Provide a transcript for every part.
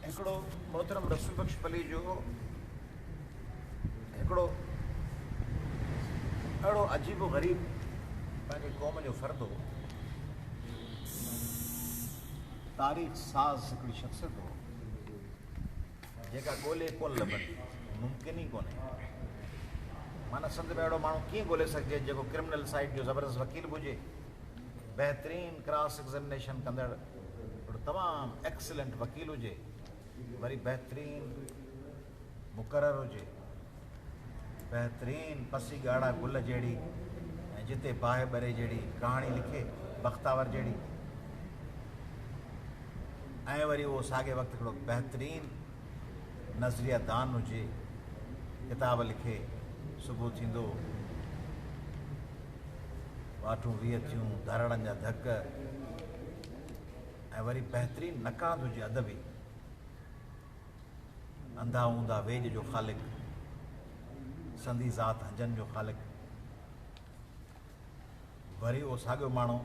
هڪڙو محترم رسول بخش پليجو هڪڙو اهڙو عجيب و غريب پنهنجي قوم جو فرد هو، تاريخ ساز هڪڙي شخصيت هو، جيڪا ڳولي ڪونه لڀندي، ممڪن ئي ڪونهي. معنيٰ سنڌ ۾ اهڙو ماڻهو ڪيئن ڳولي سگهجي جيڪو ڪرمنل سائيڊ جو زبردست وڪيل به هجي، بهترين ڪراس ايگزيمنيشن ڪندڙ هڪڙو تمام ايڪسلنٽ وڪيل هجي، وري بهترين مقرر هجي، بهترين پسي ڳاڙها گل جهڙي ۽ جتي باهه ٻري جهڙي ڪهاڻي لکي، بختاور جهڙي ۽ وري اهو ساڳئي وقت هڪڙو بهترين نظريه دان هجي، ڪتاب لکي، صبح ٿيندو، واٽون 20 ٿيون، ڌراڙن جا ڌڪ ۽ وري بهترين نقاد هجي ادبي، انڌا اونڌا ويڄ جو خالق، سندي ذات هنجن جو خالق. وري اهو ساڳيو ماڻهو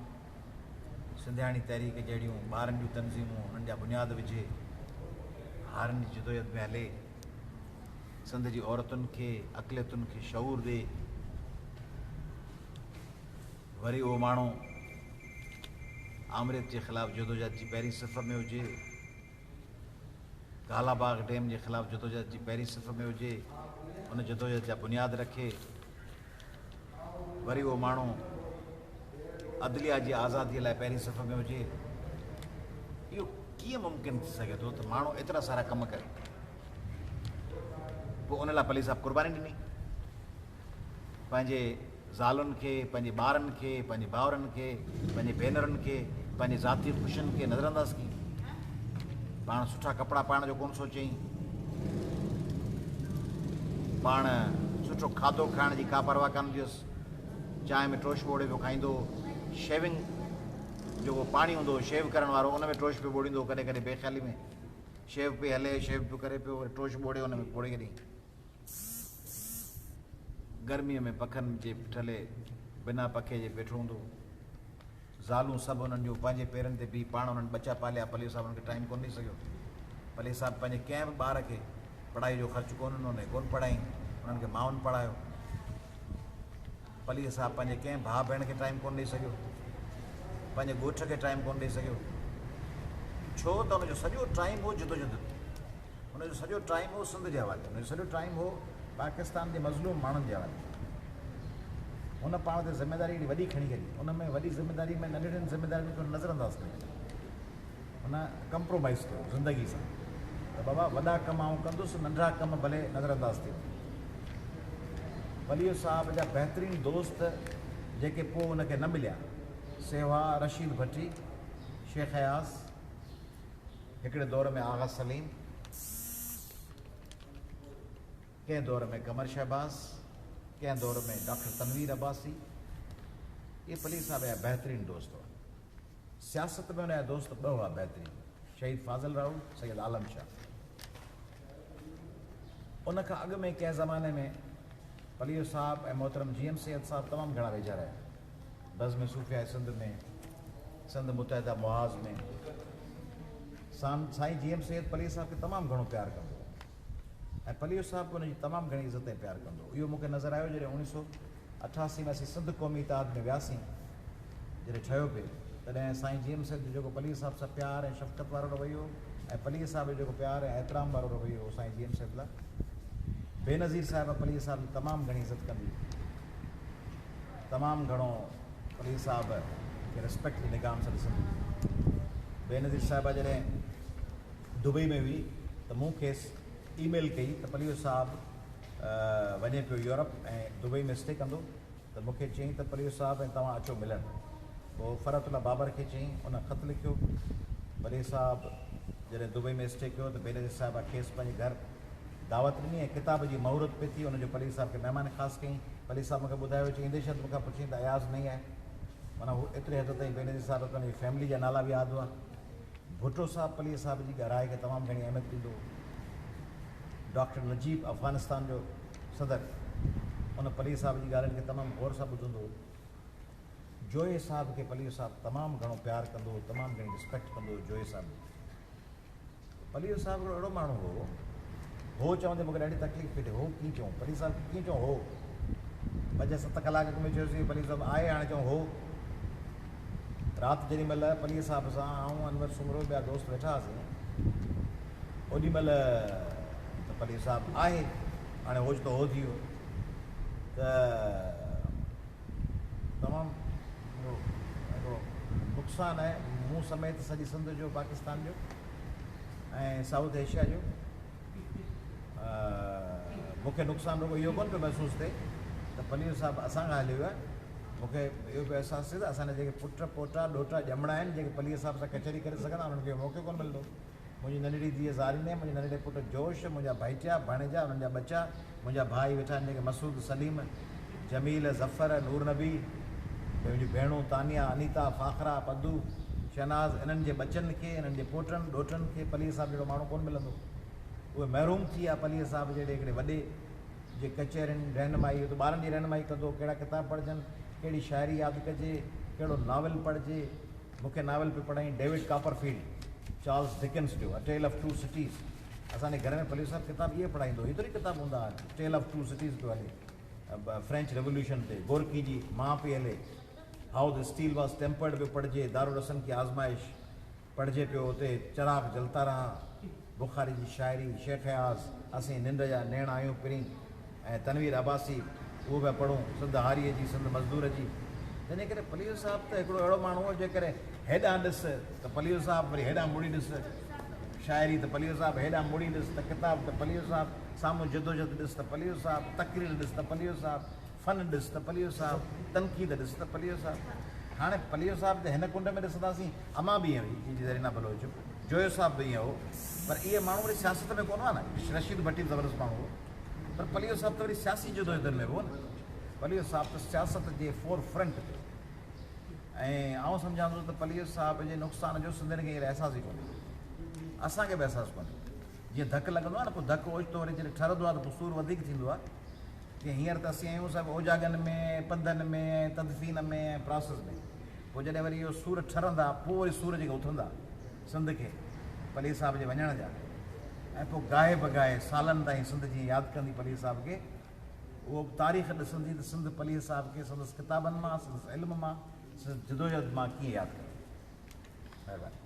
سنڌياڻي تحريڪ جهڙيون ٻارن جون تنظيمون انهن جا بنياد وجهي، هارين جي جدوجهد ۾ هلي، سنڌ جي عورتن کي، اقليتن کي شعور ڏي. وري اهو ماڻهو آمريت جي خلاف جدوجهد جي پهرين صف ۾ هجي، ڪالا باغ ڊيم جي خلاف جدوجهد جي پهرين صف ۾ هجي، ان جدوجهد جا بنياد رکي. وري اهو ماڻهو عدليه جي آزاديء لاء پهرين صف ۾ هجي. اهو ڪيئن ممڪن ٿي سگهي ٿو ته ماڻهو ايترا سارا ڪم ڪري؟ پوء ان لاء پلي صاحب قرباني ڏني. پنهنجي زالن کي، پنهنجي ٻارن کي، پنهنجي ڀائرن کي، پنهنجي ڀينرن کي، پنهنجي ذاتي خوشين کي نظرانداز ڪيائين. پاڻ سٺا ڪپڙا پائڻ جو ڪونه سوچيائين. پاڻ سٺو کاڌو کائڻ جي ڪا پرواهه ڪانه هوندي هيس. چانهه ۾ ٽوش ٻوڙي پيو کائيندو هو. شيونگ جو اهو پاڻي هوندو هو شيو ڪرڻ وارو ان ۾ ٽوش پيو ٻوڙيندو هو ڪڏهن ڪڏهن بيخيالي ۾ شيو پئي هلي شيو پيو ڪري پيو وري ٽوش ٻوڙي ان ۾ ٻوڙي ڇڏيائين. گرميء ۾ پکن جي ٺلهي بنا پکي جي ويٺو هوندو هو. زالون سڀ انهن جون پنهنجي پيرن تي بيهي پاڻ انهن ٻچا پاليا. پليو صاحب انهن کي ٽائيم ڪونه ڏئي سگهيو. پلي صاحب پنهنجي ڪنهن به ٻار کي پڙهائي جو خرچ ڪونه ڏنو نه ڪونه پڙهايائين. انهن کي مائن پڙهايو. پلي صاحب پنهنجي ڪنهن ڀاء ڀيڻ کي ٽائيم ڪونه ڏئي سگهيو. پنهنجي ڳوٺ کي ٽائيم ڪونه ڏئي سگهيو. ڇو ته ان جو سڄو ٽائيم هو جدوجھد ۾. ان جو سڄو ٽائيم هو سنڌ جي حوالي. ان جو سڄو ٽائيم هو پاڪستان جي مظلوم ماڻهن جي حوالي. هن پاڻ تي ذميواري ايڏي وڏي کڻي ڇڏي. ان ۾ وڏي ذميواري ۾ ننڍڙين ذميوارين کي هن نظرانداز ڪري ڇڏيو. هن ڪمپرومائيز ڪيو زندگي سان ته بابا وڏا ڪم آئون ڪندس، ننڍڙا ڪم ڀلي نظرانداز ٿي وڃن. پليجو صاحب جا بهترين دوست جيڪي پوء هن کي نه مليا، سي هئا رشيد ڀٽي، شيخ اياز، هڪڙي دور ۾ آغا سليم، ڪنهن دور ۾ قمر شهباز، ڪنهن دور ۾ ڊاڪٽر تنوير عباسي، اهي پليجي صاحب جا بهترين دوست هئا. سياست ۾ ان جا دوست ٻه هئا بهترين، شهيد فاضل راهو، سيد عالم شاهه. ان کان اڳ ۾ ڪنهن زماني ۾ پليجو صاحب ۽ محترم جي ايم سيد صاحب تمام گهڻا ويجها رهيا. بزم صوفياء سنڌ ۾، سنڌ متحده محاذ ۾ سائين جي ايم سيد پليجي صاحب کي تمام گهڻو پيار ڪندو هو. ۽ پليجو صاحب به ان جي تمام گهڻي عزت ۽ پيار ڪندو هو. اهو مون کي نظر آيو جڏهن 1988 ۾ اسين سنڌ قومي اتحاد ۾ وياسين، جڏهن ٺهيو پئي، تڏهن سائين جي ايم سيد جو جيڪو پليجي صاحب سان پيار ۽ شفقت وارو رويو هو ۽ پليجي صاحب جو جيڪو پيار ۽ احترام وارو رويو هو سائين جي ايم سيد لاء، بينظير صاحبه پليجي صاحب جي تمام گهڻي عزت ڪندي هئي. تمام گهڻو پليجي صاحب کي ريسپيڪٽ جي نگاهن سان ڏسندي هئي. بينظير صاحبه جڏهن دبئي ۾ هئي ته مون کيس اي ميل ڪئي ته پليجو صاحب وڃي پيو يورپ ۽ دبئي ۾ اسٽي ڪندو ته مون کي چيائين ته پليجو صاحب ۽ توهان اچو ملڻ. پوء فرحت الله بابر کي چيائين ان خط لکيو. پليجي صاحب جڏهن دبئي ۾ اسٽي ڪيو ته بينظير صاحبه کيس پنهنجي گهر دعوت ڏني ۽ ڪتاب جي مهورت پئي ٿي ان جو پليجي صاحب کي مهمان خاص ڪيائين. پليجي صاحب مون کي ٻڌايو چي ايندي شرط مون کان پڇيائين ته اياز نئين آهي معنيٰ هو ايتري حد تائين بينظير صاحب کي ان جي فيملي جا نالا به ياد هئا. ڀٽو صاحب پليجي صاحب جي ڳالهه کي تمام گهڻي اهميت ڏيندو هو. ڊاڪٽر نجيب افغانستان جو صدر ان پليجي صاحب جي ڳالهين کي تمام غور سان ٻڌندو هو. جويي صاحب کي پليجو صاحب تمام گهڻو پيار ڪندو هو، تمام گهڻي ريسپيڪٽ ڪندو هو جويي صاحب جي. پليجو صاحب هڪڙو اهڙو ماڻهو هو، هو چوندي مون کي ڏاڍي تڪليف پئي ٿئي، هو ڪيئن چئون، پليجي صاحب کي ڪيئن چئون هو، پنج ست ڪلاڪ اڳ ۾ چيوسين پليجو صاحب آهي هاڻي چئون هو. رات جيڏي مهل پليجي صاحب سان آئون، انور سومرو ٻيا دوست ويٺا هئاسين، اوڏي مهل ته پليجو صاحب آهي، هاڻي اوچتو هو ٿي ويو ته تمام هڪڙو نقصان آهي مون سميت سڄي سنڌ جو، پاڪستان جو ۽ سائوٿ ايشيا جو. مون کي نقصان رڳو اهو ڪونه پيو محسوس ٿئي ته پليجو صاحب اسان کان هليو ويو آهي، مون کي اهو پيو احساس ٿئي ته اسان جا جيڪي پٽ، پوٽا، ڏوهٽا ڄمڻا آهن، جيڪي پليجي صاحب سان ڪچهري ڪري سگهندا، انهن کي اهو موقعو ڪونه ملندو. منهنجي ننڍڙي ڌيء زارينه، منهنجي ننڍڙي پٽ جوش، منهنجا ڀائٽيا، ڀاڻيجا، انهن جا ٻچا، منهنجا ڀاء هي ويٺا آهن جيڪي مسعود، سليم، جميل، ظفر، نور نبي، منهنجون ڀيڻون تانيا، انيتا، فاخره، پدو، شهناز، انهن جي ٻچن کي، انهن جي پوٽن، ڏوهٽن کي پليجي صاحب جهڙو ماڻهو ڪونه ملندو. اهي محروم ٿي ويا پليجي صاحب جهڙي هڪڙي وڏي جي ڪچهرين، رهنمائي، هو ته ٻارن جي رهنمائي ڪندو هو، ڪهڙا ڪتاب پڙهجن، ڪهڙي شاعري ياد ڪجي، ڪهڙو ناول پڙهجي. مون کي ناول پئي پڙهائين ڊيوڊ ڪاپرفيلڊ، چارلس ڊڪنس جو، A Tale of Two Cities. اسان جي گهر ۾ پليجو صاحب ڪتاب اهي پڙهائيندو هو. ايترو ئي ڪتاب هوندا هئا. ٽيل آف ٽو سٽيز پيو هلي، فرينچ ريوليوشن تي، گورڪي جي مان پئي هلي، how the steel was tempered پيو پڙهجي، دارالحسن ڪي آزمائش پڙهجي پيو، اتي چراغ جلتا رها، بخاري جي شاعري، شيخ اياز، اسين ننڊ جا نيڻ آهيون پرين ۽ تنوير عباسي اهو پيا پڙهون، سنڌ هاريء جي، سنڌ مزدور جي. تنهنجي ڪري پليجو صاحب ته هڪڙو اهڙو ماڻهو هو، جيڪڏهن هيڏانهن ڏس ته پليجو صاحب، وري هيڏانهن مڙي ڏس شاعري ته پليجو صاحب، هيڏانهن مڙي ڏس ته ڪتاب ته پليجو صاحب، سامهون جدوجھد ڏس ته پليجو صاحب، تقرير ڏس ته پليجو صاحب، فن ڏس ته پليجو صاحب، تنقيد ڏس ته پليجو صاحب. هاڻي پليجو صاحب ته هن ڪنڊ ۾ ڏسنداسين، امان به ائين هئي، جي زرينا بلوچ، جويو صاحب به ائين هو، پر اهي ماڻهو وري سياست ۾ ڪونه هئا نه، رشيد ڀٽي به زبردست ماڻهو هو، پر پليجو صاحب ته وري سياسي جدوجھدن ۾ به هو نه. پليجو صاحب ته سياست جي فور فرنٽ تي هو ۽ آئون سمجهان ٿو ته پليجو صاحب جي نقصان جو سنڌين کي هينئر احساس ئي ڪونهي، اسان کي به احساس ڪونهي. جيئن ڌڪ لڳندو آهي نه، پوء ڌڪ اوچتو وري جڏهن ٺرندو آهي ته پوء سور وڌيڪ ٿيندو آهي. جيئن هينئر ته اسين آهيون سڀ اوجاڳن ۾، پنڌن ۾، تدفين ۾ ۽ پراسس ۾. پوء جڏهن وري اهو سور ٺرندا، پوء وري سور جيڪي اٿندا سنڌ کي پليجي صاحب جي وڃڻ جا ۽ پوء گاهي بگاهي سالن تائين سنڌ جيئن ياد ڪندي پليجي صاحب کي، اهو به تاريخ ڏسندي ته سنڌ پليجي صاحب کي سندس ڪتابن مان، سندس علم مان، سندس جدوجهد مان ڪيئن ياد ڪندي. مهرباني.